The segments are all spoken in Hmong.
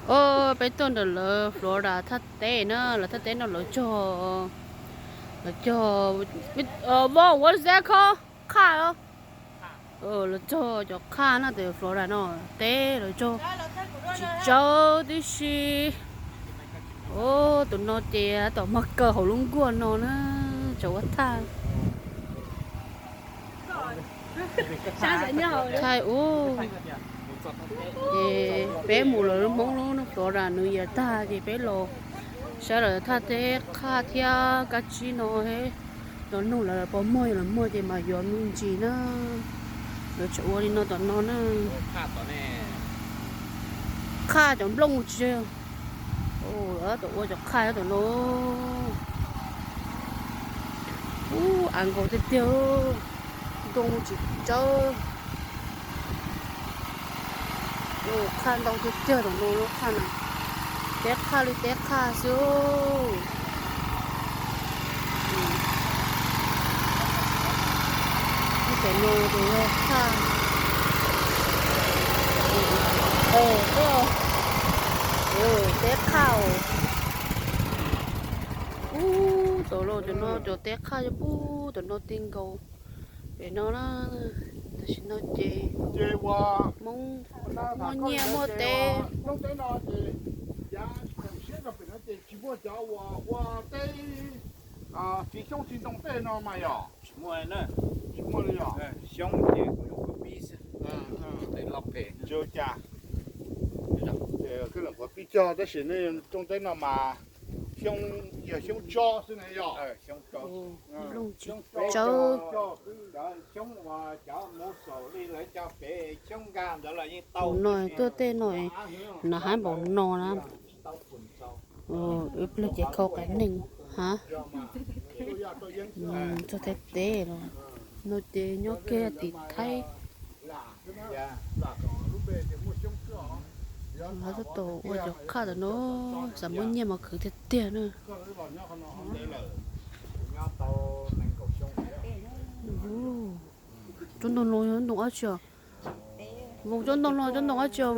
Os, peb tuaj ntawm lawv Florida thaj teb na, lawv thaj teb no lawv cog, lawv cog, what, what's that called? Qhaj os. Lawv cog cov qhaj na, tus Florida no teb lawv cog tsis tsawg tib si. Os, tus no ces tom mag kaw hauv lub nkuaj no na, tseem ua thaj. Thaij ub. Ces peb mus lawv Hmoob lub Florida New Year tag ces peb los saib lawv thaj teb qhaj thiab kab tsib no, los nug lawv puas muaj, yog lawv muaj ces mas yuav me ntsis na. Lawv tseem ua li no tom no na. Qhaj cov nplooj tsis, tom ua cov qhaj tom no. Ub, av nkaus tiag tiag, ntoo tsis tsawg. Qhaj ntau tiag tiag tom no, lub qhaj na, teb qhaj li teb qhaj xwb. Tam no ces yog qhaj, teb qhaj. Ub, tom no cov no cov teb qhaj yog pub tom no ti nkaus pem no na. Tam sim no ces Hmoob muaj nyiaj muaj teb. Tsis muaj cov uas ua teb txiv xyoob txiv ntoo tej no mas yog? Tsis muaj li yog? Xyoob ces kuv yuav qhuav pib xwb, tej loj phem. Tsis ua cas. Ces koj lam qhuav pib cog tab sis nej rooj teb no mas xyoob, yog xyoob tsob xwb na yog? Xyoob tsob. Cog xwb ntawd, xyoob uas cov mus xaus li lawv cov pem xyoob nkag ntawd los yeej tau. Tus no tuaj tej no na, haib npaum no na. Ib pliag ces khau qias neeg ha. Txog Thaib teb los no ces nyob kiag tim Thaib. Lawv tab tom ua cov qhaj tom no, xav muab nyiaj mas khwv tiag tiag na. Tsob ntoo no yog ntoo dab tsi os? Voos, tsob ntoo no cov ntoo dab tsi os?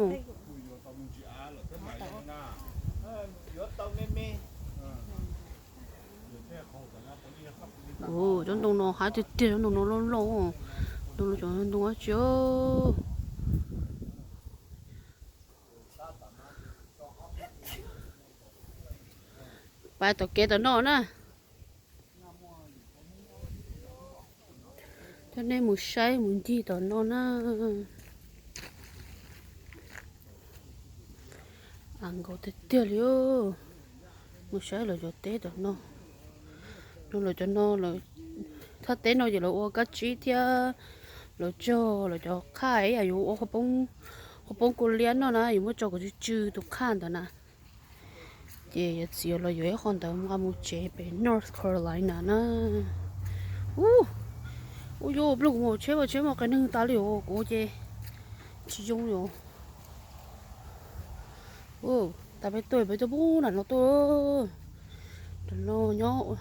Ua, cov ntoo no haib tiag tiag, cov ntoo no loj loj. Ntoo no cov ntoo dab tsi? Pais tom kev tom no na. Coj nej mus saib mus ncig tom no na. Av nkaus tiag tiag li. Mus saib lawv cov teb tom no. No lawv cov no, thaj teb no ces lawv ua kab tsib thiab lawv cog lawv cov qhaj ib yam yus ua qhov poob kua liab no na, yus muab tso kom tsw tsw tus qhaj ntawd na. Ces yuav txiv los yuav ib qho ntawd mus nqa mus tsev pem North Carolina na. Ub, ub, yuav ua plig kuv mus tsheb ua tsheb mus qias neeg tas li os, kuv ces tsis zoo li os. Ub, tas peb tuaj peb tuaj pub nram no tuaj. Nram no nyob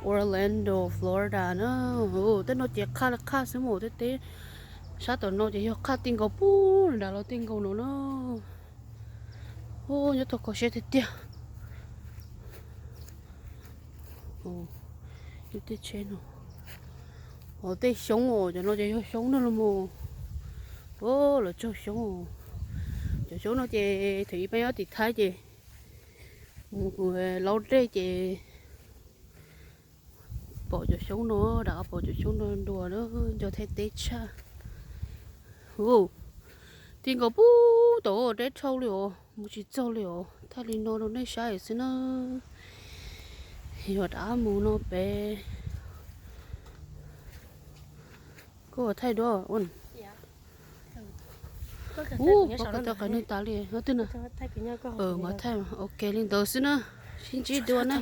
Orlando, Florida na. Tej no ces qhaj li qhaj xwb mus, tej teb sab tom no ces yog qhaj ti nkaus pub nram los ti nkaus no na. Ub, nyob tau kho siab tiag tiag. Tej tsheb no, tej xyoob os, cov no ces yog xyoob na los mus. Ub, lawv tsaug xyoob os. Cov xyoob no ces thaum ub peb nyob tim Thaib ces mus laub dej ces pom cov xyoob no, rov qab pom cov xyoob no dua na, nco Thaib teb tshaj. Ub, ti nkaus pub tom deb dhau li os, mus tsis txog li os, thaij li no rau nej saib xwb na. Yog rov qab mus no peb, koj thaij dua. Ub, pom koj tau qhov neeg tas li, twg na? Mas thaij, ok li ntawd xwb na. Sib ntsib dua na.